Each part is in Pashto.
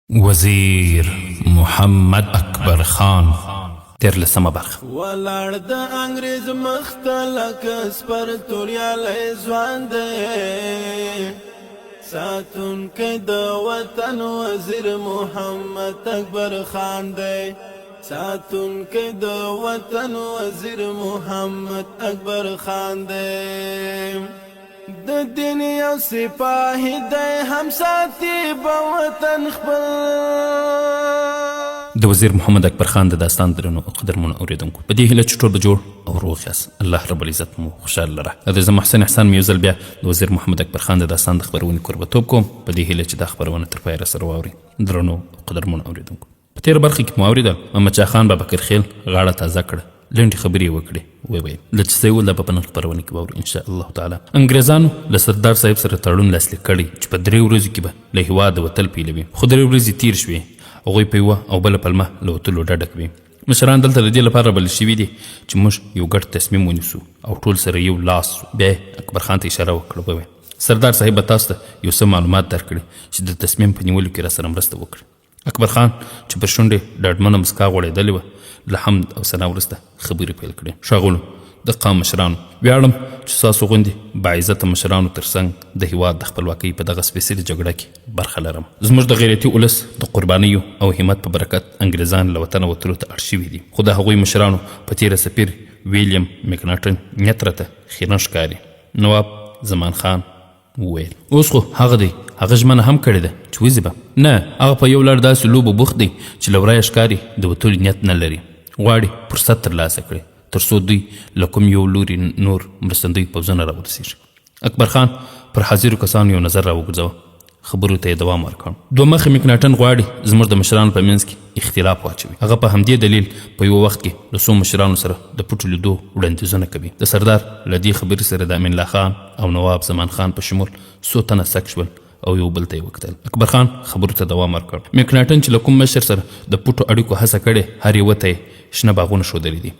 وزیر محمد اکبر خان، 13مه برخه. ولاړ د انګريز مخ ته لکه سپر توریالی ځوان دی، ساتونکی د وطن وزیر محمد اکبر خان دی، ساتونکی د وطن وزیر محمد اکبر خان دی. د دین یو سپاهي دی، هم ساتي به وطن خپل. د وزیر محمد اکبر خان د داستان درنو او قدرمنو اورېدونکو، په دې هیله چې ټول به جوړ او روغ یاست. الله رب العزت مو خوشحاله لره. د زه محسن احسان مې یو ځل بیا د وزیر محمد اکبر خان د داستان د خپرونې کوربتوب کوم، په دې هیله چې دا خپرونه تر پایه راسره واورئ. درنو او قدرمنو اورېدونکو، په تېره برخه کې مو واورېدل محمد شاه خان بابکر خیل غاړه تازه کړه، لنډې خبرې یې وکړې، ویې ویل له چې څه یې ویل دا به په نن خپرونه کې واورو انشاء الله تعالی. انګرېزانو له سردار صاحب سره تړون لاسلیک کړی چې په 3 ورځو کې به له هېواده وتل پیلوي، خو 3 ورځې تېرې شوې، هغوی په یوه او بله پلمه له وتلو ډډه کوي. مشران دلته د دې لپاره رابلل شوي دي چې موږ یو ګډ تصمیم ونیسو او ټول سره یو لاس شو. بیا یې اکبر خان ته اشاره وکړه، وویل سردار صاحب به تاسو ته یو څه معلومات درکړي چې د تصمیم په نیولو کې راسره مرسته وکړي. اکبر خان چې پر شونډې ډاډمنه مسکا غوړېدلې وه، له حمد او ثنا وروسته خبرې پیل کړې. ښاغلو د قام مشرانو، ویاړم چې ستاسو غوندې باعزته مشرانو ترڅنګ د هیواد د خپلواکۍ په دغه سپېڅلې جګړه کې برخه لرم. زموږ د غیرتي ولس د قربانیو او همت په برکت انګریزان له وطنه وتلو ته اړ شوي دي، خو د هغوی مشرانو په تېره سفیر ویلیم مکناټن نیت راته خیرن ښکاري. نواب زمان خان وویل اوس خو هغه دی، هغه ژمنه هم کړې ده چې وځي به. نه، هغه په یو لړ داسې لوبو بوخت دی چې له ورایه ښکاري د وتلو نیت نه لري، غواړي فرصت ترلاسه کړي تر څو دوی له کوم یو لوري نور مرستندوی پوځونه راورسېږي. اکبر خان پر حاضرو کسانو یو نظر راوګرځاوه، خبرو ته یې دوام ورکړ. دوه مخې مکناټن غواړي زموږ د مشرانو په منځ کې اختلاف واچوي. هغه په همدې دلیل په یوه وخت کې له څو مشرانو سره د پټو لیدو وړاندیزونه کوي. د سردار له دې خبرې سره د امین الله خان او نواب زمان خان په شمول څو تنه سک شول او یو بل ته یې وکتل. اکبر خان خبرو ته دوام ورکړ. مکناټن چې له کوم مشر سره د پټو اړیکو هڅه کړې، هر یوه ته یې شنه باغونه ښودلي دي،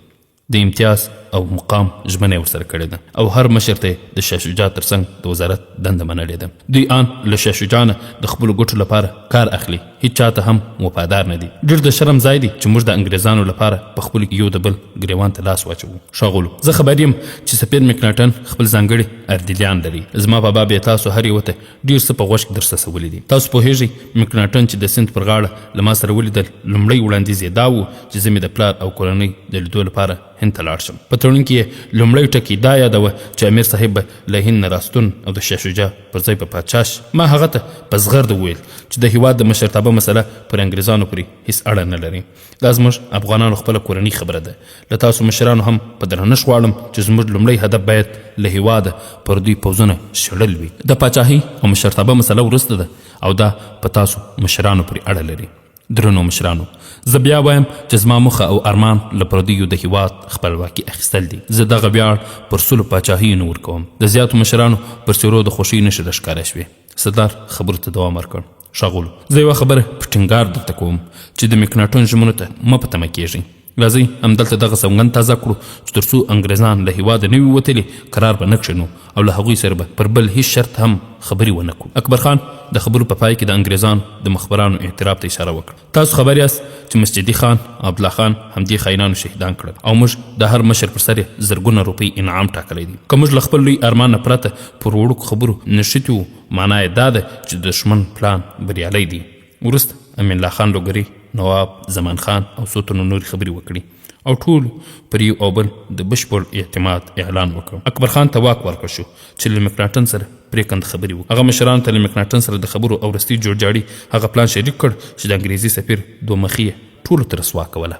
د امتیاز او مقام ژمنه یې ورسره کړې ده او هر مشر ته یې د شاه شجاع ترڅنګ د وزارت دنده منلې ده. دوی آن له شاه شجاع نه د خپلو ګټو لپاره کار اخلي، هیچا ته هم وفادار نه دي. ډېر د شرم ځای دی چې موږ د انګریزانو لپاره په خپلو کې یو د بل ګریوان ته لاس واچوو. ښاغلو، زه خبر یم چې سفیر مکناټن خپل ځانګړي اردلیان لري. زما په باب یې تاسو هر یوه ته ډېر څه په غوږ کې درسسولي دي. تاسو پوهېږئ مکناټن چې د سیند پر غاړه له ما سره ولیدل، لومړی وړاندیز یې دا و چې زه مې د پلار او کورنۍ د لیدو لپاره هند ته لاړ شم. په تړون کې یې لومړی ټکی دا یادوه چې امیر صاحب به له هند نه راستون او د شاه شجاع پر ځای به پاچا شي. ما هغه ته په زغرده وویل چې د هیواد د مشرتابه مسله پر انګریزانو پورې هیڅ اړه نه لري، دا زموږ افغانانو خپله کورنۍ خبره ده. له تاسو مشرانو هم په درنښت غواړم چې زموږ لومړی هدف باید له هیواده پر دوی پوځونه شړل وي. د پاچاهۍ او مشرتابه مسله وروسته ده او دا په تاسو مشرانو پورې اړه لري. درنو مشرانو، زه بیا وایم چې زما موخه او ارمان له پردیو د هیواد خپلواکي اخیستل دي. زه دغه ویاړ پر سلو پاچاهیو نه ورکوم. د زیاتو مشرانو پر څېرو د خوښۍ نښې راښکاره شوې. سردار خبرو ته دوام ورکړ. ښاغلو، زه یوه خبره په ټینګار درته کوم چې د مکناټن ژمنو ته مه په تمه کېږئ. راځئ همدلته دغه سوګند تازه کړو چې تر څو انګریزان له هیواده نه وي وتلي، قرار به نه کښېنو او له هغوی سره به پر بل هیڅ شرط هم خبرې ونه کړو. اکبر خان د خبرو په پای کې د انګریزانو د مخبرانو اعتراف ته اشاره وکړه. تاسو خبر یاست چې مسجدي خان او عبدالله خان همدې خاینانو شهیدان کړل او موږ د هر مشر پر سر یې زرګونه روپۍ انعام ټاکلی دی. که موږ له خپل لوی ارمان نه پرته پر وړوکو خبرو نښتي وو، معنا یې دا ده چې د دښمن پلان بریالی دی. وروسته امین الله خان لوګري، نواب زمان خان او څو تنو نورې خبرې وکړې او ټولو پر یو او بل د بشپړ اعتماد اعلان وکړ. اکبر خان ته واک ورکړ شو چې له مکناټن سره پرېکنده خبرې وکړي. هغه مشرانو ته له مکناټن سره د خبرو او وروستي جوړجاړي هغه پلان شریک کړ چې د انګریزي سفیر دوه مخي یې ټولو ته رسوا کوله.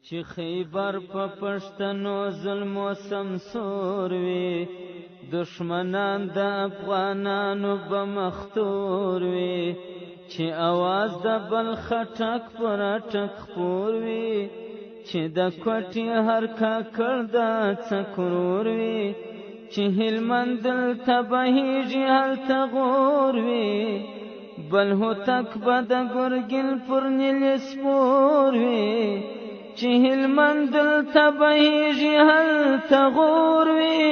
چې خیبر په پښتنو ظلم و سمسور وي، دښمنان د افغانانو به مختور وي، چې اواز د بل خټک پر اټک خپور وي، چې د کوټې هر کاکړ د څکرور وي، چې هلمند دلته بهیږي هلته غور وي، بل هوتک به د ګرګین پر نیلي سپور وي، چې هلمند دلته بهیږي هلته غور وي،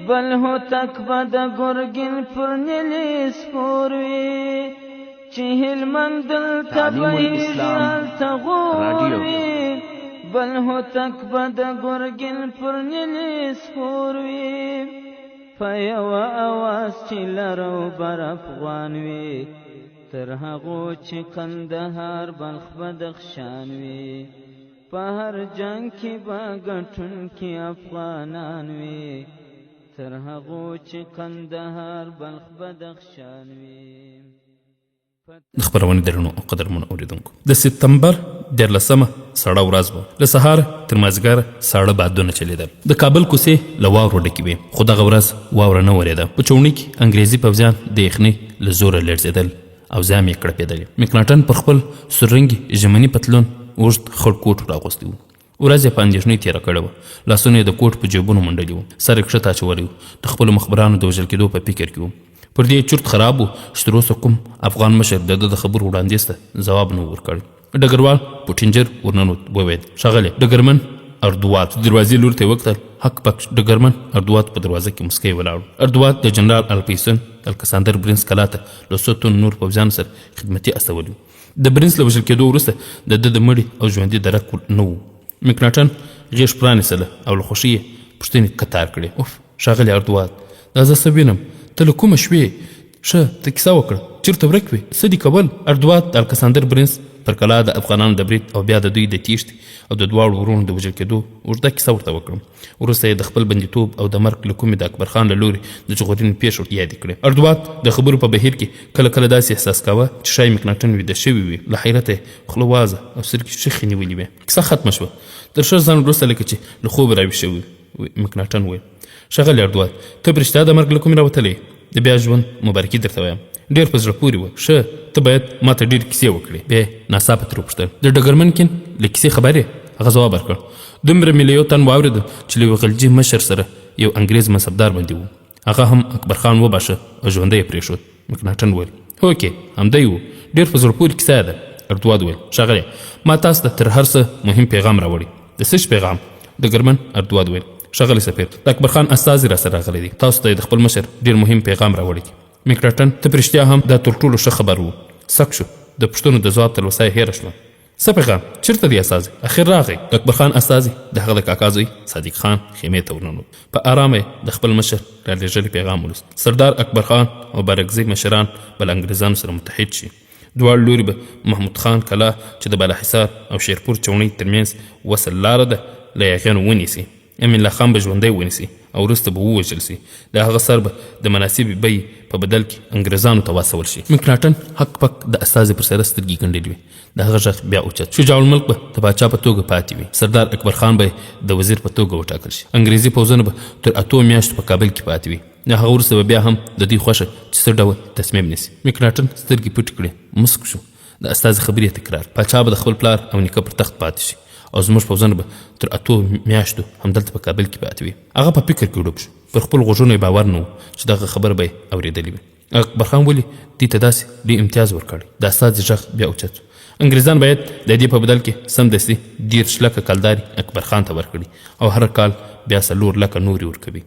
بل هوتک به د ګرګین پر نیلي سپور وي، چې هلمند دلته تعلیم بهیږي الاسلام هلته غور راډیو. وي، بل هوتک به د ګرګین پر نیلي سپور وي. په یوه اواز چې لرو بر افغان وي، تر هغو چې کندهار بلخ بدخشان وي. په هر جنګ کې به ګټونکي افغانان وي، تر هغو چې کندهار بلخ بدخشان وي. د خپرونې درنو او قدرمنو اورېدونکو، د سپتمبر 13مه سړه ورځ وه. له سهاره تر مازدیګره ساړه بادونه چلېدل. د کابل کوڅې له واورو ډکې وې، خو دغه ورځ واوره نه ورېده. په چوڼۍ کې انګریزي پوځیان د یخنۍ له زوره لړزېدل او زامې یې کړپېدلې. مکناټن پر خپل سور رنګي ژمني پتلون اوږد خړ کوټ راغوستی و. ورځ یې په اندېښنې تېره کړې وه. لاسونه یې د کوټ په جیبونو منډلي وو، سر یې کښته اچولی و، د خپلو مخبرانو د وژل کېدو په فکر کې و. پر دې چورت خراب و چې تر اوسه کوم افغان مشر د ده د خبرو وړاندیز ته ځواب نه و ورکړی. ډګروال پوټینجر ورننوت، وویل: ښاغلی ډګرمن اردوات. د دروازې لور ته یې وکتل، هک پک ډګرمن اردوات په دروازه کې مسکی ولاړ و. اردوات د جنرال الپیسون د الکساندر برینس کلا ته له څو تنو نور پوځیانو سره خدمتي استولی و. د برینس له وژل کېدو وروسته د ده د مړي او ژوندي درک نه و. مکناټن غېږ پرانیستله او له خوښۍ یې پوښتنې کتار کړې: اوف ښاغلی اردوات، دا زه څه وینم؟ ته له کومه شوې؟ ښه ته کیسه وکړه، چېرته ورک وې؟ څه دې کول؟ اردوات د الکساندر برینس پر کلا د افغانانو د برید او بیا د دوی د تیښتې او د دواړو وروڼو د وژل کېدو اوږده کیسه ورته وکړه. وروسته یې د خپل بندیتوب او د مرګ له کومې د اکبرخان له لوري د ژغورنې پېښه یادې کړې. اردوات د خبرو په بهیر کې کله کله داسې احساس کاوه چې ښایي مکناټن ویده شوی وي. له حیرته یې خوله وازه او سترګې شخې نیولې وې. کیسه ختمه شوه. تر ښه ځنډ وروسته لکه چې له خوبه راویښ شوی وي، مکناټن وویل: ښاغلی اردوات، ته په رښتیا د مرګ له کومې راوتلی یې؟ د بیا ژوند مبارکي درته وایم، ډېر په زړه پورې وه. ښه ته باید ما ته ډېرې کیسې وکړې. بیا یې ناڅاپه ترې وپوښتل: د ډګرمن کین له کیسې خبر یې؟ هغه ځواب ورکړ: دومره مې له یو تن واورېدل چې له یوه غلجي مشر سره یو انګرېز منصبدار بندي و، هغه هم اکبرخان وباښه او ژوندی یې پرېښود. مکناټن وویل: هوکې همدی و، ډېر په زړه پورې کیسه یې ده. اردواد وویل: ښاغلی، ما تاسو ته تر هر څه مهم پیغام راوړی. د څه شي پیغام؟ ډګرمن اردواد وویل: ښاغلی سفیر، د اکبرخان استازي راسره راغلی دی، تاسو ته یې د خپل مشر ډېر مهم پیغام راوړی دی. مکناټن ته په رښتیا هم دا تر ټولو ښه خبر و. سک شو، د پوښتنو د ځواب تلوسه یې هېره شوه. څه پیغام؟ چېرته دی استازی؟ اخر راغی. د اکبرخان استازی د هغه د کاکا زوی صادق خان خیمې ته ورننوت. په ارامه یې د خپل مشر رالېږلی پیغام ولوست: سردار اکبرخان او بارکزي مشران به له انګرېزانو سره متحد شي. دواړه لوري به محمود خان کلا چې د بالاحصار او شیرپور چوڼۍ ترمنځ وصل لاره ده له یاغیانو ونیسي. امین الله خان به ژوندی ونیسي او وروسته به ووژل شي. د هغه سر به د مناسبې بیې په بدل کې انګرېزانو ته واستول شي. مکناټن هک پک د استازي پر څېره سترګې ګنډلې وې. د هغه غږ بیا اوچت: شجاع الملک به د پاچا په توګه پاتې وي، سردار اکبر خان به د وزیر په توګه وټاکل شي. انګرېزي پوځونه به تر 8 میاشتو په کابل کې پاتې وي. له هغه وروسته به بیا هم د دوی خوښه چې څه ډول تصمیم نیسي. مکناټن سترګې پټې کړې، مسک شو. د استازي خبرې یې تکرار: پاچا به د خپل پلار او نیکه پر تخت پاتې شي او زموږ پوځونه به تر 8 میاشتو همدلته په کابل کې پاتې وي. هغه په فکر کې ډوب شو، پر خپل غوږونو یې باور نه و چې دغه خبره به یې اورېدلې وي. اکبرخان ولې دوی ته داسې لوی امتیاز ورکړی؟ د استازي غږ بیا اوچت شو: انګرېزان باید د دې په بدل کې سمدستي 30 لکه کلدارې اکبرخان ته ورکړي او هر کال بیا 4 لکه نورې ورکوي.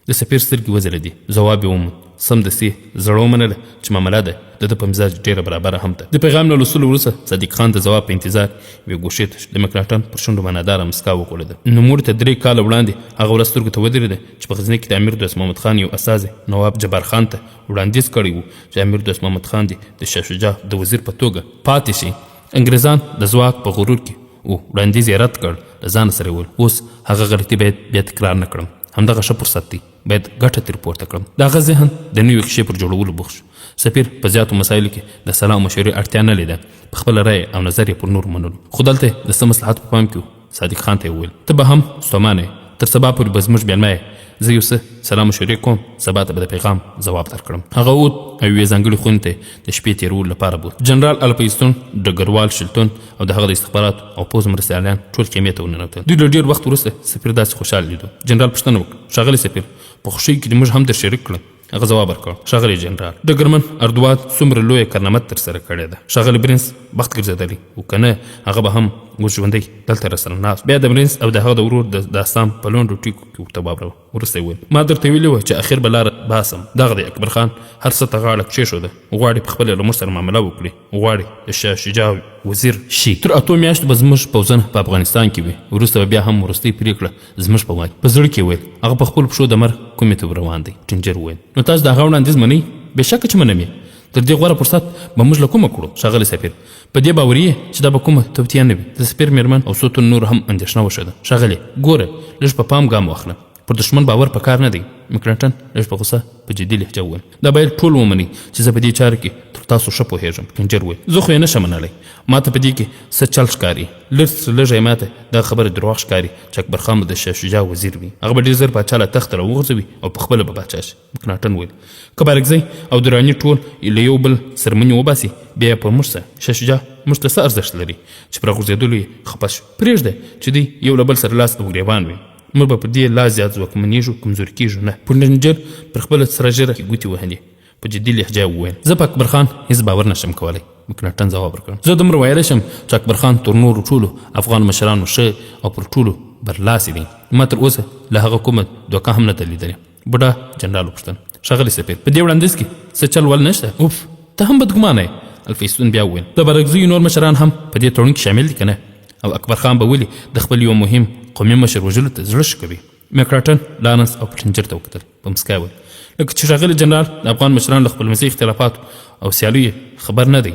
د سفیر سترګې وځلېدې، ځواب یې وموند. سمدستي زړه ومنله چې معامله ده د ده په مزاج ډېره برابره هم ده. د پیغام له لوستلو وروسته صادق خان د ځواب په انتظار یوې ګوښې ته شو. د مکناټن پر شونډو معناداره مسکا وغوړېده. نوموړي ته 3 کاله وړاندې هغه ورځ سترګو ته ودرېده چې په غزني کې د امیر دوست محمد خان یو استازی نواب جبار خان ته وړاندیز کړی و چې امیر دوست محمد خان دې د شاه شجاع د وزیر په توګه پاتې شي. انګرېزان د ځواک په غرور کې و، وړاندیز یې رد کړ. له ځانه سره یې وویل: اوس هغه غلطي باید بیا تکرار نه کړم، همدغه ښه فرصت دی، باید ګټه ترې پورته کړم. د هغه ذهن د نوې کښې پر جوړولو بوخت شو. سفیر په زیاتو مسایلو کې د سلا او مشورې اړتیا نه لیده، په خپله رایه او نظر یې پر نورو منلو. خو دلته د څه مصلحت په پام کې و. صادق خان ته یې وویل: ته به هم ستومانه یې، تر سبا پورې به زموږ مېلمه یې، زه یو څه سلا مشورې کوم، سبا ته به د پیغام ځواب درکړم. هغه ووت او یوې ځانګړې خونې ته د شپې تېرولو لپاره بوت. جنرال الپیستون، ډګروال شلتون او د هغه د استخباراتو او پوځ مرستیالان ټول خیمې ته ورننوتل. دوی له ډېر وخت وروسته سفیر داسې خوشحاله لیدو. جنرال پوښتنه وکړه: ښاغلی سفیر، په خوښۍ کې دې موږ هم در شریک کړل؟ هغه ځواب ورکړ: ښاغلی جنرال، ډګرمن اردواد څومره لویه کارنامه ترسره کړې ده. ښاغلی برینس بخت ګرځېدلی و، که نه هغه به هم اوس ژوندی دلته راسره ناست. بیا د مرینس او د هغه د ورور د داستان په لنډو ټکو کې ورته واوروه. وروسته یې وویل، ما درته ویلي وه چې اخر به لاره باسم. دغه دی اکبر خان هر څه ته غاړه کښېښوده، غواړي په خپله له موږ سره معامله وکړي، غواړي د شاه شجاع وزیر شي. تر اتو میاشتو به زموږ پوځونه په افغانستان کې وي، وروسته به بیا هم وروستۍ پرېکړه زموږ په واک. په زړه کې یې ویل، هغه په خپلو پښو د مرګ کومې ته روان دی. ټینجر وویل، نو تاسو د هغه وړاندیز منئ؟ بېشکه چې منم یې. تر دې غوره فرصت به موږ له کومه کړو؟ ښاغلی سفیر، په دې باوري یې چې دا به کومه توطیه نه وي؟ د سفیر مېرمن او څو تنو نورو هم اندېښنه وښوده. ښاغلې، ګوره، لږ په پام ګام واخله. پر دښمن باور په کار نه دی. مکناټن لږ په غوسه په جدي لهجه وویل، دا باید ټول ومنئ چې زه په دې چاره کې تر تاسو ښه پوهېږم. کنجر وویل، زه خو یې نه شم منلی. ما ته په دې کې څه چل ښکاري. لږ تر لږه یې ما ته دغه خبره درواغ ښکاري چې اکبر خان به د شاه شجاع وزیر وي. هغه به ډېر زر پاچا له تخته راوغورځوي او په خپله به پاچا شي. مکناټن وویل، که بارکزی او دراني ټول له یو بل څرمنې وباسي، بیا یې پر موږ څه؟ شاه شجاع موږ ته څه ارزښت لري چې پر راغورځېدلو یې خپه شو؟ پرېږده چې دوی یو له بل سره لاس او ګرېوان وي. موږ به پر دې لا زیات ځواکمنېږو، کمزوري کېږو نه. پونډنجر پر خپله سره ږیره کې ګوتې وهلې، په جدي لهجه یې وویل، زه په اکبر خان هېڅ باور نه شم کولی. مکناټن ځواب ورکړ، زه دومره ویلی شم چې اکبر خان تر نورو ټولو افغان مشرانو ښه او پر ټولو برلاسی دی. ما تر اوسه له هغه کومه دوکه هم نه ده لیدلې. بوډا جنرال وپوښتل، ښاغلی سفیر، په دې وړاندیز کې څه چل ول نشته؟ اوف، ته هم بدګمانه یې. الفیستون بیا وویل، د بارکزیو نور مشران هم په دې تړون کې شامل دي که نه؟ او اکبر خان به ولې د خپل یو مهم قومي مشر وژلو ته زړه ښه کوي؟ مکراټن لارنس او پټنجر ته وکتل، په مسکا یې وویل، لکه چې ښاغلی جنرال د افغان مشرانو له خپلمنځي اختلافاتو او سیالیو خبر نه دی.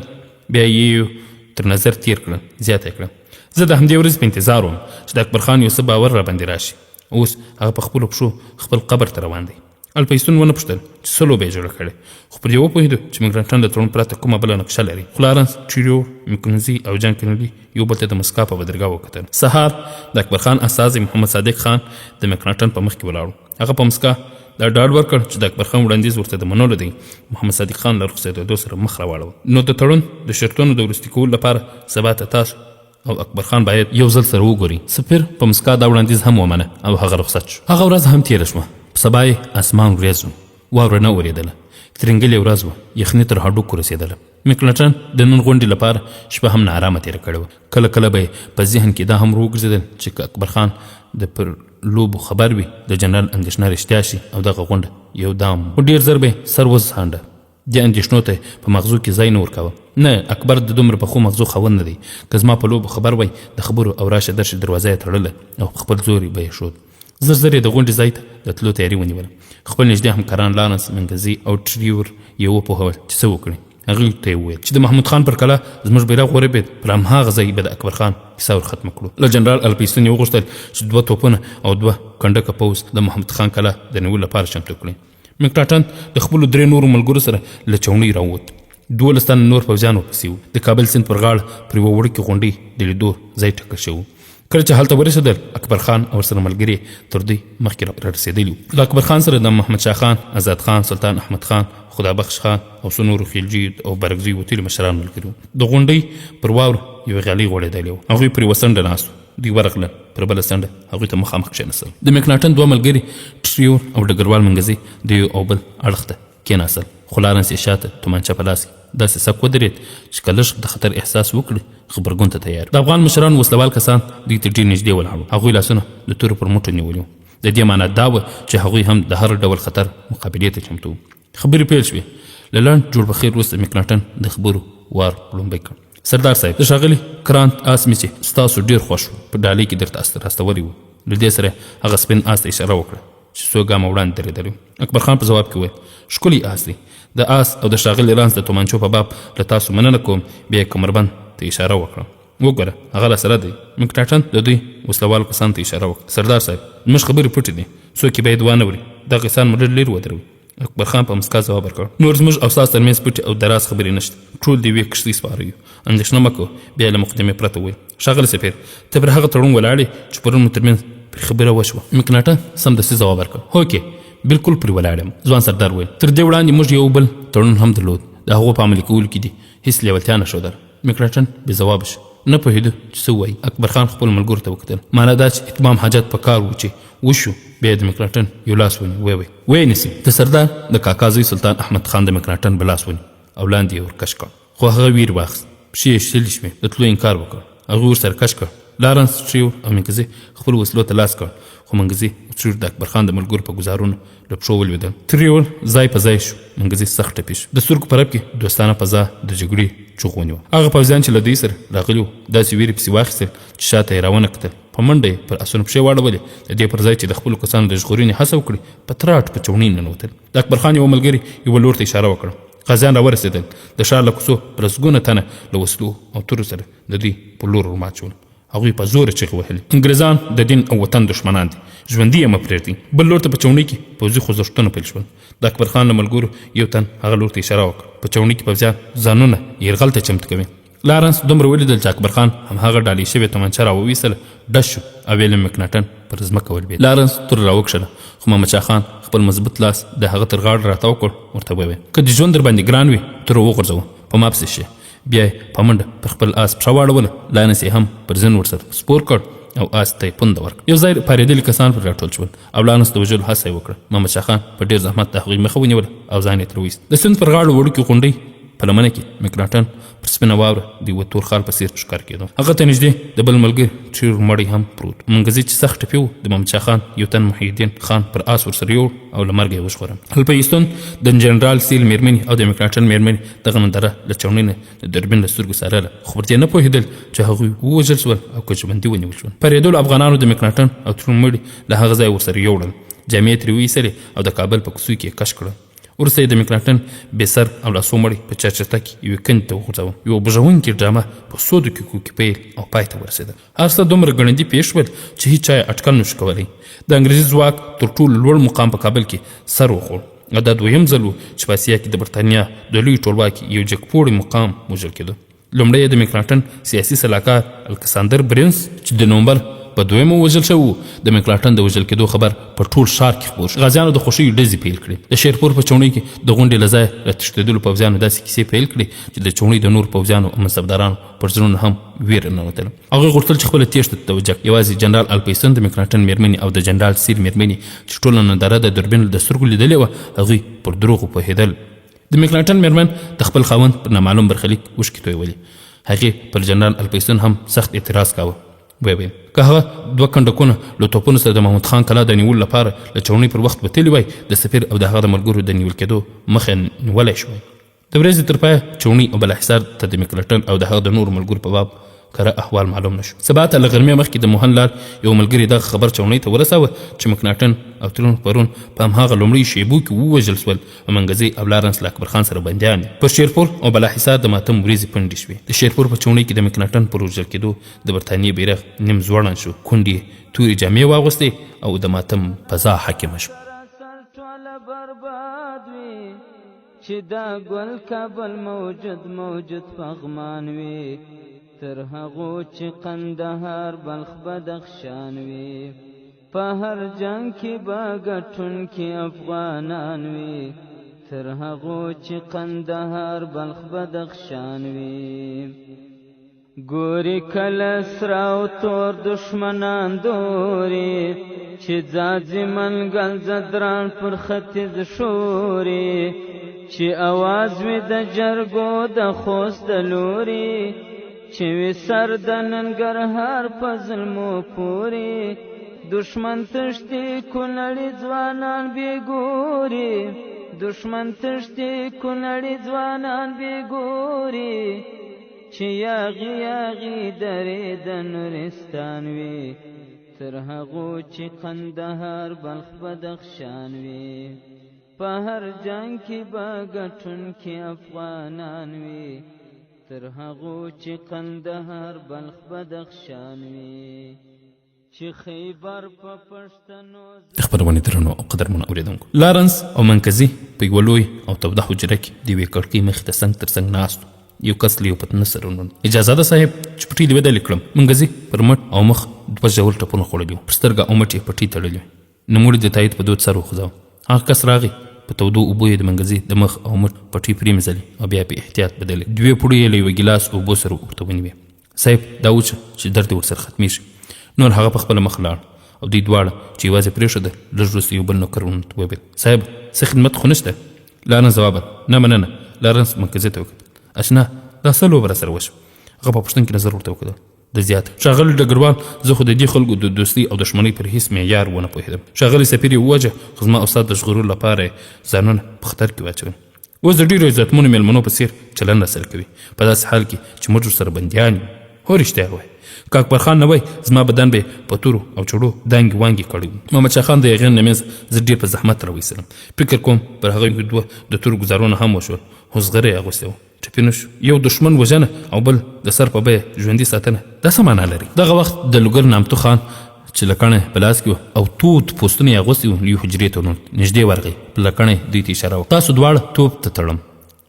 بیا یې یو تر نظر تیر کړل، زیاته یې کړه، زه د همدې ورځې په انتظار وم چې د اکبر خان یو څه باور راباندې راشي. اوس هغه په خپلو پښو خپل قبر ته روان دی. الفیستون ونه پوښتل چې څه لوبه یې جوړه کړې، خو پر دې وپوهېدو چې مګرنټن له تړون پرته کومه بله نقشه لري. خو لارنس، ټریور، مکنزي او جان کنلي یو بل ته د مسکا په بدرګه وکتل. سهار د اکبر خان استازی محمد صادق خان د مکناټن په مخ کې ولاړ و. هغه په مسکا دا ډاډ ورکړ چې د اکبر خان وړاندیز ورته د منلو دی. محمد صادق خان له رخصتېدو سره مخ راواړاوه. نو د تړون د شرطونو د وروستي کولو لپاره سبا ته تاسو او اکبر خان باید یو ځل سره وګوري. سفیر په مسکا دا وړاندیز هم ومنه او هغه رخصت شو. هغه ورځ هم تیره شوه. په سبا یې اسمان وریځ و، واوره نه اورېدله. ترینګلې ورځ وه، یخني تر هډوکو رسېدله. مکناټن د نن غونډې لپاره شپه هم ناارامه تېره کړې وه. کله کله به یې په ذهن کې دا هم وروګرځېدل چې که اکبر خان د پر لوبو خبر وي، د جنرال اندېښنه رښتیا شي او دغه غونډه یو دام و. خو ډېر زر به یې سر وځانډه. دې اندېښنو ته یې په مغزو کې ځای نه ورکاوه. نه، اکبر د دومره پخو مغزو خاوند نه دی. که زما په لوبو خبر وای، د خبرو او راشه درشې دروازه یې تړله او په خپل زور به یې ښود. زر زر یې د غونډې ځای ته د تلو تیاري ونیوله. خپل نږدې همکاران لارنس، منګزي او ټریور یې وپوهول چې څه وکړي. هغوی ته یې وویل چې د محمود خان پر کلا زموږ بیرغ ورپېد، پر هماغه ځای به د اکبر خان کیسه ور ختمه کړو. له جنرال الپیستون یې وغوښتل چې دوه توپونه او دوه کنډکه پوځ د محمود خان کلا د نیولو لپاره چمتو کړي. مکټاټن د خپلو درې نورو ملګرو سره له چوڼۍ راووت. 12 تنه نور پوځیان ورپسې وو. د کابل سیند پر غاړه پر یوه وړوکې غونډۍ د لیدو ځای ټاکل شوی و. کله چې هلته ورسېدل، اکبر خان او ورسره ملګري تر دوی مخکې رارسېدلي وو. له اکبر خان سره د محمد شاه خان، ازاد خان، سلطان احمد خان، خدا بخش خان او څو نورو خیلجیو او بارکزیو وتلي مشران ملګري وو. د غونډۍ پر واورو یوه غالۍ غوړېدلې وه. هغوی پر یوه څنډه ناست وو. دوی ورغلل، پر بله څنډه هغوی ته مخامخ کښېناستل. د مکناټن دوه ملګري ټریور او ډګروال منګزي د یو او بل اړخ ته کېناستل، خو لارنس یې شاته تومانچه په لاس کې داسې سک ودرېد چې که لږ د خطر احساس وکړي غبرګون ته تیار وي. د افغان مشرانو وسلوال کسان دوی ته ډېر نږدې ولاړ وو. هغوی لاسونه د تورو پر موټو نیولي وو. د دې مانا دا وه چې هغوی هم د هر ډول خطر مقابلې ته چمتو وو. خبرې پیل شوې. له لنډ جوړ بخیر وروسته مکناټن د خبرو وار ړومبی کړ. سردار صاحب، د ښاغلي کرانت آس مې چې ستاسو ډېر خوښ و، په ډالۍ کې درته راستولی و. له دې سره هغه سپین آس ته اشاره وکړه چې څو ګامه وړاندې درېدلی و. اکبر خان په ځواب کې وویل، ښکلی آس دی. د آس او د ښاغلي رانس د تومانچو په باب له تاسو مننه کوم. بیا یې کمربند ته اشاره وکړه. وګوره، هغه لا سره دی. مکناټن د دوی وسلهوالو کسانو ته اشاره وکړه. سردار صاحب، زموږ خبرې پټې دي، څوک یې باید وانه وري. دغه کسان مو لږ لرې ودروئ. اکبر خان په مسکا ځواب ورکړ، نور زموږ او ستاسو ترمنځ پټې او د راز خبرې نشته، ټول د یوې کښتۍ سپاره یو، اندېښنه مه کوه. بیا یې له مقدمې پرته وویل، ښاغلی سفیر، ته پر هغه تړون ولاړ یې چې پرون مو ترمنځ پرې خبره وشوه؟ مکناټن سمدستي ځواب ورکړ، هوکې، بلکل پرې ولاړ یم. ځوان سردار وویل، تر دې وړاندې موږ یو بل تړون هم درلود، د هغو په عملي کولو کې دې هېڅ لېوالتیا نه ښودله. مکناټن بې ځوابه شو، نه پوهېده چې څه ووایي. اکبر خان خپلو ملګرو ته وکتل، مانا دا چې اتمام حاجت په کار و چې وشو. بیا یې د مکناټن یو لاس ونیو، ویې ویل، ویې نیسي. د سردار د کاکا زوی سلطان احمد خان د مکناټن به لاس ونیو او لاندې یې ورکش کړ، خو هغه ویر واخیست، پښې یې شلې شوې، د تلو انکار وکړ. هغوی ورسره کش کړ. لارنس، ټریور او منګزي خپلو وسلو ته لاس کړ، خو منګزي او ټریور د اکبرخان د ملګرو په ګوزارونو له پښو ولوېدل. ټریور ځای په ځای شو، منګزي سخت ټپي شو. د سترګو په رپ کې دوستانه فضا د جګړې چوغ ونیوه. هغه پوځیان چې له دوی سره راغلي وو، داسې وېرې پسې واخیستل چې شاته یې راونه کتل. په منډه یې پر اسونو پښې واړولې، د دې پر ځای چې د خپلو کسانو د ژغورنې هڅه وکړي، په تراټ په چوڼۍ ننوتل. د اکبرخان یوه ملګري یوه لور ته اشاره وکړه. غازیان راورسېدل. د ښار له کوڅو په لسګونه تنه له وسلو او تورو سره د دوی په لور ورمات شول. هغوی په زوره چیغې وهلې، انګرېزان د دین او وطن دښمنان دي، ژوندي یې مه پرېږدئ. بل لور ته په چوڼۍ کې پوځي خوځښتونه پیل شول. د اکبرخان له ملګرو یو تن هغه لور ته اشاره وکړه. په چوڼۍ کې پوځیان ځانونه یرغل ته چمتو کوي. لارنس دومره ولیدل چې اکبرخان همهغه ډالۍ شوې تومانچه راوویستله، ډز شو او ویلیم مکناټن پر ځمکه ولوېد. لارنس توره راوکښله، خو محمد شاه خان خپل مضبوط لاس د هغه تر غاړې راتاو کړ، ورته ویې ویل، که دې ژوند درباندې ګران وي، توره وغورځوه، په ما پسې شې. بیا یې په منډه پر خپل آس پښه واړوله، لارنس یې هم پر زین ورسره سپور کړ او آس ته یې پونده ورکړه. یو ځای پارېدلي کسان پر راټول شول او لارنس د وژلو هڅه یې وکړه. محمد شاه خان په ډېر زحمت د هغوی مخه ونیوله او ځان یې ترې وایست. د سیند پر غاړه وړوکې غونډۍ په لمنه کې مکناټن پر سپینه واوره د یوه تور خال په څېر ښکاره کېده. هغه ته نږدې د بل ملګري ټریر مړی هم پروت و. منګزي چې سخت ټپي و، د محمد شاه خان یو تن محی الدین خان پر آس ورسره یوړ او له مرګه یې وژغوره. الپیستون د جنرال سیل مېرمنې او د مکناټن مېرمنې دغه ننداره له چوڼۍ نه د دوربین له سترګو څارله، خو پر دې نه پوهېدل چې هغوی ووژل شول او که ژوندي ونیول شول. پرېدلو افغانانو د مکناټن او ترون مړي له هغه ځایه ورسره یوړل، جامې یې ترې وایستلې او د کابل په کوڅو کې یې کش کړل. وروسته یې د مکناټن بې سر او لاسو مړی په چرچرته کې یوې کندې ته وغورځاوه. یوه بوږونکې ډرامه په څو دقیقو کې پیل او پای ته ورسېده. هر څه دومره ګړندي پېښ شول چې هیچا یې اټکل نشو کولی. د انګریزي ځواک تر ټولو لوړ مقام په کابل کې سر وخوړ او دا دویم ځل و چې په اسیا کې د برتانیا د لوی ټولواکي یو جګپوړی مقام وژل کېده. لومړی یې د مکناټن سیاسي سلاکار الکساندر برنس چې د نومبر په دویمه وژل شوی و، د مکناټن د وژل کېدو خبر په ټول ښار کې خپور شو. غازیانو د خوښۍ ډزې پیل کړې. د شیرپور په چوڼۍ کې د غونډې له ځایه راتښتېدلو پوځیانو داسې کیسې پیل کړې چې د چوڼۍ د نورو پوځیانو او منصبدارانو پر زړونو هم ویره ننوتله. هغوی غوښتل چې خپله تېښته توجه کړي. یوازې جنرال الپیسون، د مکناټن مېرمنې او د جنرال سیر مېرمنې چې ټوله ننداره د دوربین له سترګو لیدلې وه، هغوی پر دروغو پوهېدل. د مکناټن مېرمن د خپل خاوند پر نامعلوم برخلیک اوښکې تویولې. هغې پر جنرال الپیسون هم سخت اعتراض کاوه. ویې ویل، که هغه دوه کنډکونه له توپونو سره د محمود خان کلا د نیولو لپاره له چوڼۍ پر وخت وتلي وای، د سفیر او د هغه د ملګرو د نیول کېدو مخه یې نیولی شوای. د ورځې تر پایه چوڼۍ او بالاحصار ته د مکناټن او د هغه د نورو ملګرو په باب کره احوال معلوم نه شو. سبا ته له غرمې مخکې د موهن لال یوه ملګري دغه خبر چوڼۍ ته ورساوه چې مکناټن او ترون پرون په هماغه لومړیو شېبو کې ووژل شول او منګزی او لارنس له اکبرخان سره بندیان دي. پر شیرپور او بالاحصار د ماتم وریځې پنډې شوې. د شیرپور په چوڼۍ کې د مکناټن پر وژل کېدو د برتانیې بیرغ نیم ځوړند شو، کونډې یې تورې جامې واغوستې او د ماتم فضا حاکمه شوه. چې دا ګل کابل موجود موجود پغمان وي، تر هغو چې قندهار بلخ بدخشان وي، په هر جنګ کې به ګټونکي افغانان وي، تر هغو چې قندهار بلخ بدخشان وي. ګوري کله سره او تور دښمنان دوري، چې ځاځي منګل ځدران پر ختیځ ښوري، چې اواز وي د جرګو د خوست د لوري، چې وي سر د ننګرهار په زلمو پوري، دښمن تښتي کونړي ځوانان بې ګوري، دښمن تښتي کونړي ځوانان بې ګوري، چې یاغي یاغي درې د نورستان وي، تر هغو چې قندهار بلخ بدخشان وي، په هر جنګ کې به ګټونکي افغانان وي، تر هغو چې قندهار بلخ بدخشان وي، چې خیبر په پښتنو. د خپرونې درنو او قدرمنو اورېدونکو، لارنس او منکزي په یوه لوی او توده حجره کې د یوې کړکۍ مخې ته څنګ تر څنګ ناست وو. یو کس له یو پتنوس سره ونیول. اجازه ده صاحب چې پټۍ دې بدلې کړم. منګزي پر مټ او مخ دوه ژور ټپونه خوړلي وو، پر سترګه او مټ یې پټۍ تړلې وې. نوموړي د تایید په دود سر وخوځاوه. هغه کس راغی، په تودو اوبو یې د منګزي د مخ او مټ پټۍ پرېمځلې او بیا یې په احتیاط بدلې دوې پوړۍ یې له یوه ګیلاس اوبو سره ورته ونیوې. صاحب دا وڅښه چې درد دې ورسره ختمېږي. نور هغه په خپله مخ لاړ او دوی دواړه چې یوازې پرېښودل، لږ وروسته یو بل نوکر ورته وویل، صاحب څه خدمت خو نشته؟ لارنس ځواب ورکړ، نه مننه. لارنس منګزي ته وکتل، اشنا دا څه لوبه راسره وشوه؟ هغه په پوښتونکي نظر ورته وکتل. ده زیاته کړه، ښاغلی ډګروال، زه خو د دې خلکو د دوستۍ او دښمنۍ پر هیڅ معیار ونه پوهېدم. ښاغلی سفیر یې وواژه، خو زما او ستا د ژغورلو لپاره یې ځانونه په خطر کې واچول. اوس د ډېرو عزتمنو مېلمنو په څېر چلند راسره کوي، په داسې حال کې چې موږ ورسره بندیان یو. هو رښتیا وایې، که اکبرخان نه وای، زما بدن به یې په تورو او چړو دانګې وانګې کړی و. محمد شاه خان د یاغیانو له منځه زه ډېر په زحمت راوایستلم. فکر کوم پر هغه یو دوه د تورو ګوزارونه هم وشول، خو زغره یې اغوستې وه. ټپي نه شو. یو دښمن وژنه او بل د سر په بیه ژوندي ساتنه دا څه معنا لري؟ دغه وخت د لوګر نامتو خان چې لکڼه یې په لاس کې وه او تود پوستونه یې اغوستي وو، یو حجرې ته نږدې ورغی، په لکڼه یې دوی ته اشاره وکړه، تاسو دواړه توپ ته تړم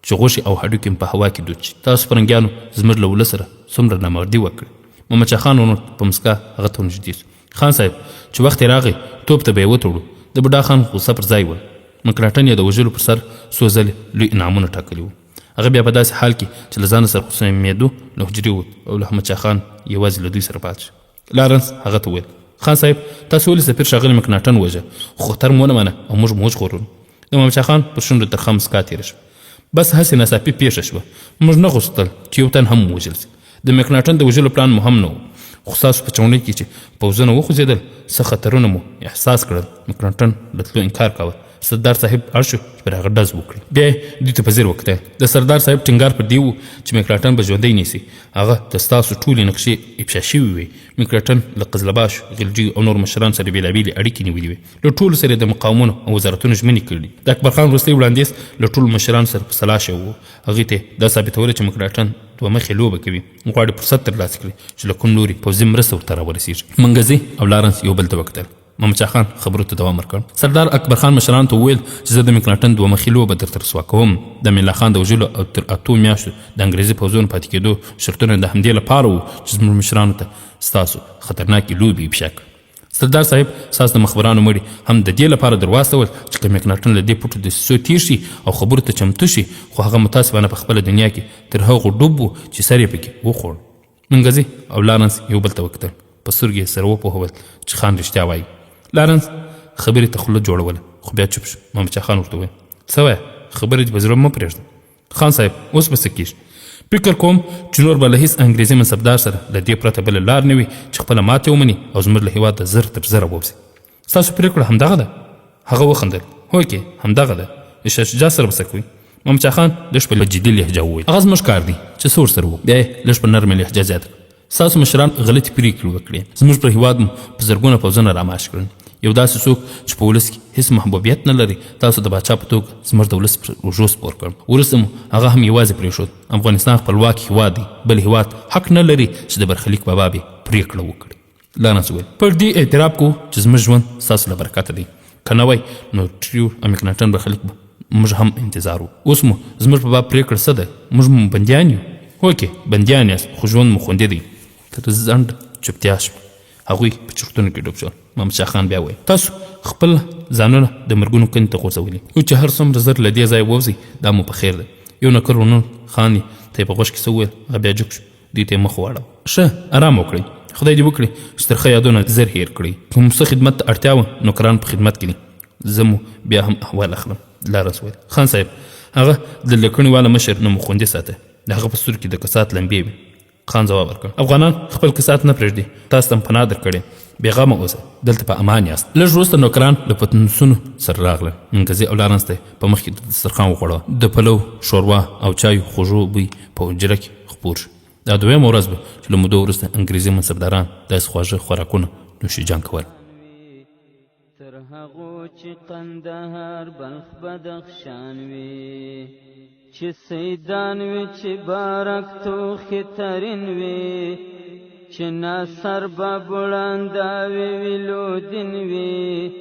چې غوښې او هډوکي مې په هوا کې دود شي. تاسو پرنګیانو زموږ له ولس سره څومره نامردي وکړه. محمد شاه خان ورور په مسکا هغه ته ورنږدې شو. خان صاحب چې وخت یې راغی توپ ته به یې وتړو. د بوډا خان غوسه پر ځای وه. مکناټن یې د وژلو پر سر څو ځلې لوی انعامونه ټاکلي وو. هغه بیا په داسې حال کې چې له ځانه سره خصمېدو له حجرې ووت او له احمد شاه خان یوازې له دوی سره پاتې شو. لارنس هغه ته وویل، خان صاحب تاسو ولې سفیر ښاغلی مکناټن وژه، خو خطر مو ونه منه او موږ مو وژغورلو. د محمد شاه خان پر شونډو ترخه مسکا تېره شوه. بس هسې ناڅاپي پېښه شوه، موږ نه غوښتل چې یو تن هم ووژل شي. د مکناټن د وژلو پلان مو هم نه و، خو ستاسو په چوڼۍ کې چې پوځونه وخوځېدل، څه خطرونه مو احساس کړل. مکناټن له تلو انکار کاوه. سردار صاحب اړ شو چې پر هغه ډز وکړي. بیا یې دوی ته په ځیر وکتل. د سردار صاحب ټینګار پر دې و چې مکناټن به ژوندی نیسي. هغه ته ستاسو ټولې نقشې افشا شوې وې. مکناټن له قزلباشو، غلجیو او نورو مشرانو سره بېلابېلې اړیکې نیولې وې. له ټولو سره یې د مقامونو او وزارتونو ژمنې کړې. د اکبرخان وروستی وړاندیز له ټولو مشرانو سره په سلا شوی و. هغوی ته یې دا ثابتوله چې مکناټن دوه مخې لوبه کوي، غواړي فرصت ترلاسه کړي چې له کوم لوري پوځي مرسته ورته راورسېږي. منګزي او لارنس یو بل ته وکتل. محمد شاه خان خبرو ته دوام ورکړ. سردار اکبر خان مشرانو ته وویل چې زه د مکناټن دوه مخې لوبه درته رسوا کوم. د ملا خان د وژلو او تر اتو میاشتو د انګریزي پوځونو پاتې کېدو شرطونه د همدې لپاره وو چې زموږ مشرانو ته ستاسو خطرناکې لوبې افشا کړي. سردار صاحب ستاسو د مخبرانو مړي هم د دې لپاره درواستول چې که مکناټن له دې پټو دسیسو تېر شي او خبرو ته چمتو شي، خو هغه متاسفانه په خپله دنیا کې تر هغو ډوب و چې سر یې پکې وخوړ. منګزي او لارنس یو بل ته وکتل، په سترګو یې سره وپوهول چې خان رښتیا وایي. لارنس خبرې ته خوله جوړوله، خو بیا چوپ شو. محمد شاه خان ورته وویل، څه وایه، خبرې دې په زړه مه پرېږده. خان صاحب اوس به څه کېږي؟ فکر کوم چې نور به له هیڅ انګریزي منصبدار سره له دې پرته بله لار نه وي چې خپله ماتې ومني او زموږ له هېواده زر تر زره ووځي. ستاسو پرېکړه همدغه ده؟ هغه وخندل، هوکې همدغه ده. له شاه شجاع سره به څه کوئ؟ محمد شاه خان لږ په جدي لهجه وویل، هغه زموږ کار دی چې څه ورسره وکړو. بیا یې لږ په نرمه لهجه زیاته کړه، ستاسو مشران غلطې پرېکړې وکړې، زموږ پر هېواد مو په زرګونه پوځونه راماش کړل. یو داسې څوک چې په ولس کې هیڅ محبوبیت نه لري، تاسو د باچا په توګه زموږ د ولس پر اوږو سپور کړ. وروسته مو هغه هم یوازې پرېښود. افغانستان خپلواک هېواد دی، بل هېواد حق نه لري چې د برخلیک په باب یې پرېکړه وکړي. لارنس وویل، پر دې اعتراف کوو چې زموږ ژوند ستاسو له برکته دی، که نه وای نو ټریور او مکناټن برخلیک به موږ هم انتظار وو. اوس مو زموږ په باب پرېکړه څه ده؟ موږ مو بندیان یو؟ هوکې بندیان یاست، خو ژوند مو خوندي دی. تر ځنډ چوپتیا شوه. هغوی په چورتونو کې ډوب شول. محمد شاه خان بیا وویل، تاسو خپل ځانونه د مرګونو کندې ته غورځولي، اوس چې هر څومره زر له دې ځایه ووځئ دا مو په خیر دی. یو نوکر ورنوت، خان یې ته یې په غوږ کې څه وویل، هغه بیا جګ شو، دوی ته یې مخ واړاوه. ښه ارام وکړئ، خدای دې وکړي چې ترخه یادونه زر هېر کړئ. که مو څه خدمت ته اړتیا وه، نوکران په خدمت کې دي، زه مو بیا هم احوال اخلم. لارنس وویل، خان صاحب هغه د لکڼې واله مشر نو مو خوندي ساته، د هغه په سترګو کې د کسات لمبې وې. خان ځواب ورکړ، افغانان خپل کسات نه پرېږدي، تاسو ته مې پناه درکړې، بېغمه اوسه، دلته په امان یاست. لږ وروسته نوکران له پتنوسونو سره راغلل، منګزي او لارنس ته یې په مخ کې د دسترخوان وغوړاوه. د پلو، ښوروا او چایو خوږو بوی په حجره کې خپور شو. دا دویمه ورځ وه چې له مودو وروسته انګریزي منصبداران داسې خواږه خوراکونه نوشي جان کول. تر هغو چې قندهار بلخ بدخشان وي، چې سیدان وي، چې بارک توخي ترین وي، چې ناصر بابړانداوي وي، لودین وي،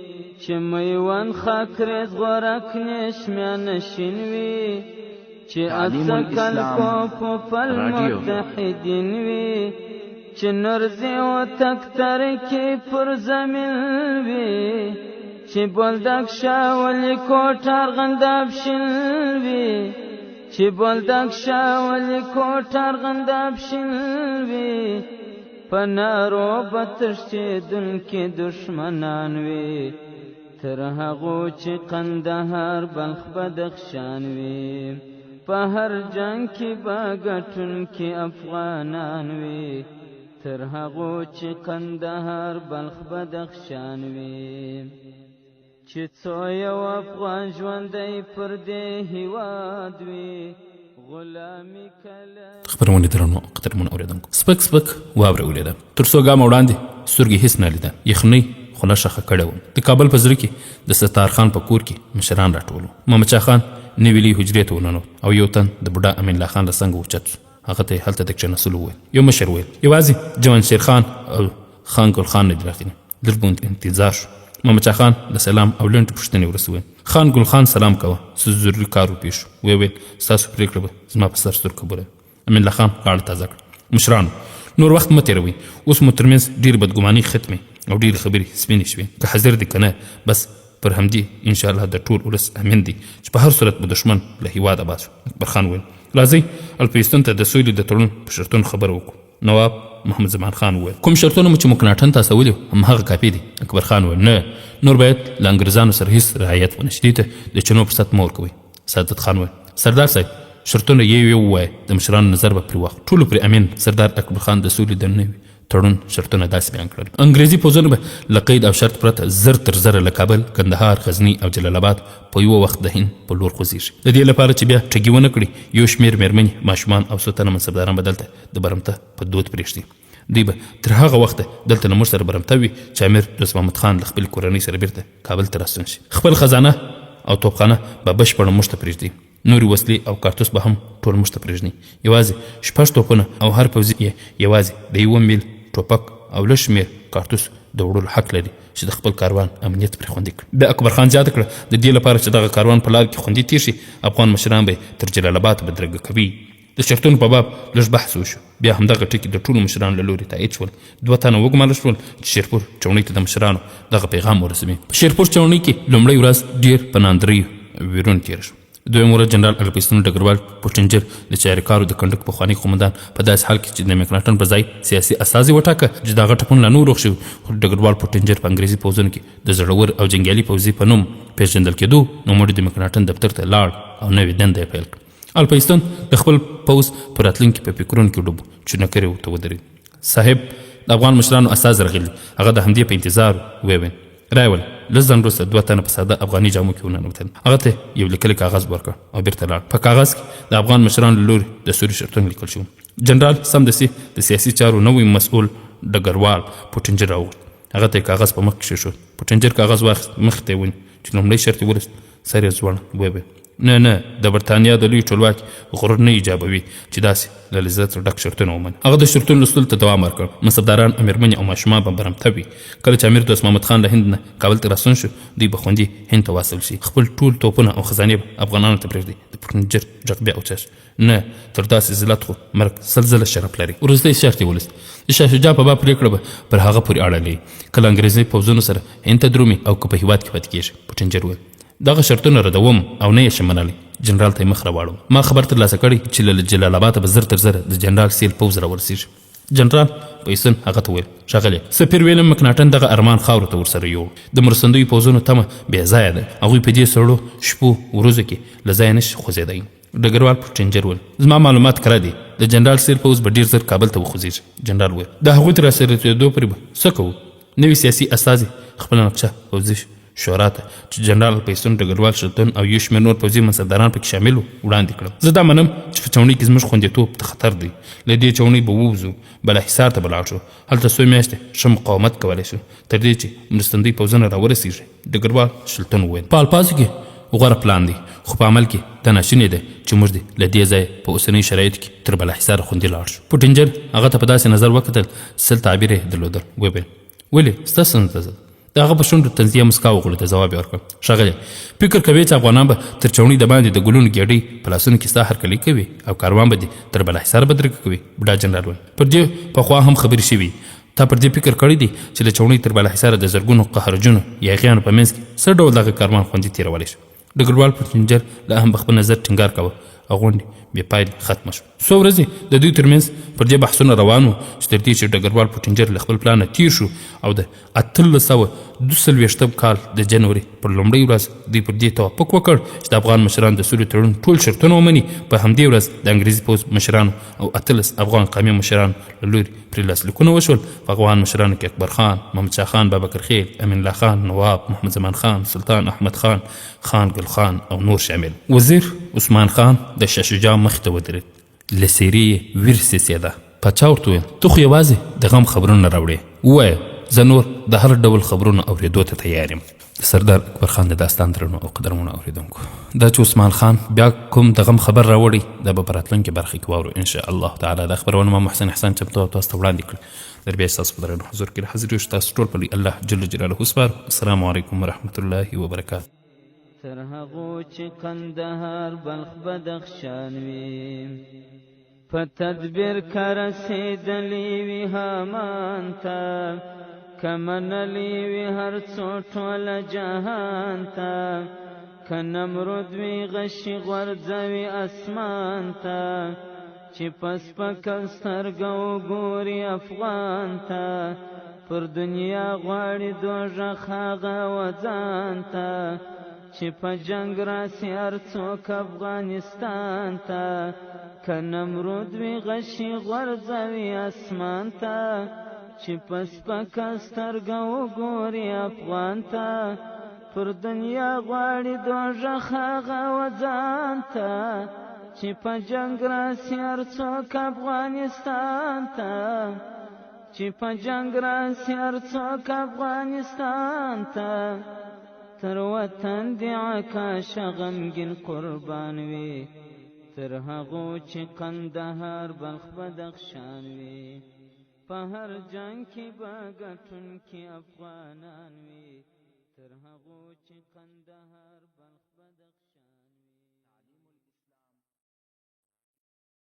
چې میوند خاکریز غورک نیش میانشین وي، چې اسکل کو پوپل متحدین وي، چې نورزي او تکتر کې پر زمین وي، چې بولدک شاولي کوټ ارغنداب شین وي، چې بولدک شاولي کوټ ارغنداب شین وي، په نارو به تښتېدونکي دښمنان وي. تر هغو چې قندهار بلخ بدخشان وي، په هر جنګ کې به ګټونکي افغانان وي. تر هغو چې کندهار، بلخ، بدخشان وي، چې څو یو افغان ژوندی پر دې هیواد وي، غلامي کله. خپرونې درنو قدرمنو اورېدونکو، سپک سپک واوره ولیده. تر څو ګامه وړاندې سترګې هیڅ نه لیده. یخنۍ خوله شخه کړې وه. د کابل په زړه کې د ستار خان په کور کې مشران راټول وو. محمد شاه خان نوې لوی حجرې ته وننوت او یو تن د بوډا امین الله خان له څنګه اوچت شو. هغه ته یې هلته د کښېناستلو وویل. یو مشر وویل، یوازې جوان شیر خان او خان ګل خان نه دي راغلي، لږ به انتظار شو. محمد شاه خان د سلام او لنډې پوښتنې وروسته وویل، خان ګل خان سلام کوه، څه ضروري کار ورپېښ شو. ویې ویل، ستاسو پرېکړه به زما په سر سترګو قبوله وي. امین الله خان غاړه تازه کړه. مشرانو، نور وخت مه تېروئ، اوس مو ترمنځ ډېرې بدګمانۍ ختمې او ډېرې خبرې سپینې شوې. که حاضر دي که نه، بس پر همدې انشاءالله د ټول ولس امین دی چې په هر صورت به دښمن له هیواده باسو. اکبر خان وویل، راځئ الفیستون ته د سولې د تړون په شرطونو خبره وکړو. نواب محمد زمان خان وویل، کوم شرطونه مو چې مکناټن ته استولي وو، همهغه کافي دي. اکبر خان وویل، نه، نور باید له انګریزانو سره هیڅ رعایت ونه شي، دوی ته د چنو فرصت مه ورکوئ. سعادت خان وویل، سردار صاحب، شرطونه یو یو ووایه، د مشرانو نظر به پرې واخلو. ټولو پرې امین. سردار اکبر خان د سولې د نوي تړون شرطونه داسې بیان کړل. انګریزي پوځونه به له قید او شرط پرته 1000 تر 1000 له کابل، کندهار، غزني او جلال اباد په یوه وخت د هند په لور خوځېږي. د دې لپاره چې بیا ټګي ونه کړي، یو شمېر مېرمنې، ماشومان او څو تنه منصبداران به دلته د برمته په دود پرېږدي. دوی به تر هغه وخته دلته له موږ سره برمته وي چې امیر دوست محمد خان له خپلې کورنۍ سره بیرته کابل ته راستون شي. خپل خزانه او توپخانه به بشپړه موږ ته پرېږدي. نورې وسلې او کارتوس به هم ټول موږ ته پرېږدي. یوازې شپږ توپونه او هر پوځي یې یوازې د یوه میل ټوپک او لږ شمېر کارتوس د وړلو حق لري چې د خپل کاروان امنیت پرې خوندي کړي. بیا اکبر خان زیاته کړه، د دې لپاره چې دغه کاروان په لار کې خوندي تېر شي، افغان مشران به یې تر جلال اباد بدرګه کوي. د شرطونو په باب لږ بحث وشو. بیا همدغه ټکي د ټولو مشرانو له لوري تایید شول. دوه تنه وګمارل شول چې شیرپور چوڼۍ ته د مشرانو دغه پیغام ورسوي. په شیرپور چوڼۍ کې لومړۍ ورځ ډېر په ناندریو ویرونو تېره شوه. دویم ورځ جنرال الفیستون ډګروال پوټینجر د چاریکارو د کنډک پخوانی قومندان په داسې حال کې چې د مکناټن په ځای سیاسي استازی وټاکه چې د هغه ټپونه لا نه وو روغ شوي، خو ډګروال پوټینجر په انګریزي پوځونو کې د زړور او جنګیالي پوځي په نوم پېژندل کېدو. نوموړي د مکناټن دفتر ته لاړ او نوې دنده یې پیل کړه. الفیستون د خپل پوځ په راتلونکي په فکرونو کې ډوب و چې نوکر یې ورته ودرېد. صاحب، د افغان مشرانو استازي راغلي، هغه د همدې په انتظار و. ویې ویل، رایې ول. لږ ځنډ وروسته دوه تنه په ساده افغاني جامو کې وننوتل. هغه ته یو لیکلی کاغذ ورکړ او بیرته لاړ. په کاغذ کې د افغان مشرانو له لوري د سولې شرطونه لیکل شوي. جنرال سمدستي د سیاسي چارو نوی مسؤل ډګروال پوټینجر راوغوښت. هغه ته یې کاغذ په مخ کښېښود. پوټینجر کاغذ واخیست، مخ ته یې ونیو. چې لومړی شرط یې ولوست، سر یې ځوړند، ویې ویل، نه نه، د برتانیا د لوی ټولواکي غرور نه ایجابوي چې داسې له لذت ډک شرطونه ومني. هغه د شرطونو لوستلو ته دوام ورکړ. منصبداران او مېرمنې او ماشومان به برمته وي. کله چې امیر دوست محمد خان له هند نه کابل ته راستون شو، دوی به خوندي هند ته واستول شي. خپل ټول توپونه او خزانې به افغانانو ته پرېږدي. د پوټنجر غږ بیا اوچت شو، نه، تر داسې ذلت خو مرګ 100 ځله شرف لري. وروستی شرط یې ولوست، د شاه شجاع په باب پرېکړه به پر هغه پورې اړه لري، که له انګرېزي پوځونو سره هند ته درومي او که په هیواد کې پاتې کېږي. پوټنجر وویل، دغه شرطونه ردوم او نه یې شم منلی. جنرال ته یې مخ راواړوه، ما خبر ترلاسه کړی چې له جلال اباده به 1000 تر 1000 د جنرال سیل پوځ راورسېږي. جنرال پیسن هغه ته وویل، ښاغلی سفیر ویلیم مکناټن دغه ارمان خاورو ته ورسره یوړ. د مرستندوی پوځونو تمه بې ځایه ده. هغوی په دې سړو شپو ورځو کې له ځایه نه شي خوځېدی. ډګروال پوټینجر وویل، زما معلومات کره دي، د جنرال سیل پوځ به ډېر زر کابل ته وخوځېږي. جنرال وویل، د هغوی تر رارسېدو پورې به څه کوو؟ نوي سیاسي استازي خپله نقشه پوځي شورا ته چې جنرال پیسون، ډګروال شلتون او یو شمېر نور پوځي منصبداران پکې شامل وو، وړاندې کړه. زه دا منم چې په چوڼۍ کې زموږ خوندیتوب ته خطر دی. له دې چوڼۍ به ووځو، بالاحصار ته به لاړ شو. هلته څو میاشتې ښه مقاومت کولی شو تر دې چې مرستندوی پوځونه راورسېږي. ډګروال شلتون وویل، په الفاظو کې غوره پلان دی، خو په عمل کې دا ناشونې ده چې موږ دې له دې ځایه په اوسنیو شرایطو کې تر بالاحصاره خوندي لاړ شو. پوټینجر هغه ته په داسې نظر وکتل چې سل تعبیر یې درلودل. ویې ویل، ولې، ستاسو څه نظر؟ د هغه په شونډو طنزیه مسکا وغوړېده. ځواب یې ورکړ، ښاغلی، فکر کوې چې افغانان به تر چوڼۍ د باندې د ګلونو ګېډۍ په لاسونو کې ستا هرکلی کوي او کاروان به دې تر بالاحصاره بدرګه کوي؟ بوډا جنرال وویل، پر دې پخوا هم خبرې شوي. تا پر دې فکر کړی دی چې له چوڼۍ تر بالاحصاره د زرګونو قهرجنو یاغیانو په منځ کې څه ډول دغه کاروان خوندي تېرولی شو؟ ډګروال پوټینجر لا هم په خپل نظر ټینګار کاوه او غونډې بې پایلې ختمه شوه. څو ورځې د دوی ترمنځ پر دې بحثونه روان وو چې تر دې چې ډګروال پوټینجر له خپل پلانه تیر شو او د 1842 کال د جنوري پر لومړۍ ورځ دوی پر دې توافق وکړ چې د افغان مشران د سولې تړون ټول شرطونه ومني. په همدې ورځ د انګریزي پوځ مشرانو او 18 افغان قومي مشرانو له لوري پرې لاسلیکونه وشول. په افغان مشرانو کې اکبر خان، محمد شاه خان بابکرخیل، امین الله خان، نواب محمد زمان خان، سلطان احمد خان، خان ګل خان او نور شامل. وزیر عثمان خان د شاه شجاع مخې ته ودرېد، له څېرې یې ویر څڅېده. پاچا ورته وویل، ته خو یوازې د غم خبرونه راوړې، ووایه، زه نور د هر ډول خبرونو اورېدو ته تیار یم. د سردار اکبر خان د داستان درنو او قدرمنو اورېدونکو، دا چې عثمان خان بیا کوم د غم خبر راوړی، دا به په راتلونکې برخه کې واورو ان شاء الله تعالی. دا خپرونه ما محسن احسان چمتو او تاسو ته وړاندې کړه. در بیا ستاسو په درنو حضور کې حاضر یو. تاسو ټول په لوی الله جل جلاله سپارو. السلام علیکم ورحمت الله وبرکاته. تر هغو چې کندهار، بلخ، بدخشان وي، په تدبیر که رسېدلی وي هامان ته، که منلی وي هر څو ټوله جهان ته، که نمرود وي غشي غورځوي اسمان ته، چې په سپکه سترګه وګوري افغان ته، پر دنیا غواړي دوږخ هغه وځان ته، چې په جنګ راسي هر څوک افغانستان ته، که نمرود وي غشي غورځوي اسمان ته، چې په سپکه سترګه وګوري افغان ته، پر دنیا غواړي دوږخ هغه وځان ته، چې په جنګ راسي هر څوک افغانستان ته، چې په جنګ راسي هر څوک افغانستان ته، تر وطن دې عکاشه غمګین قربان وي، تر هغو چې کندهار، بلخ، بدخشان وي، په هر جنګ کې به ګټونکي افغانان وي، تر هغو چې کندهار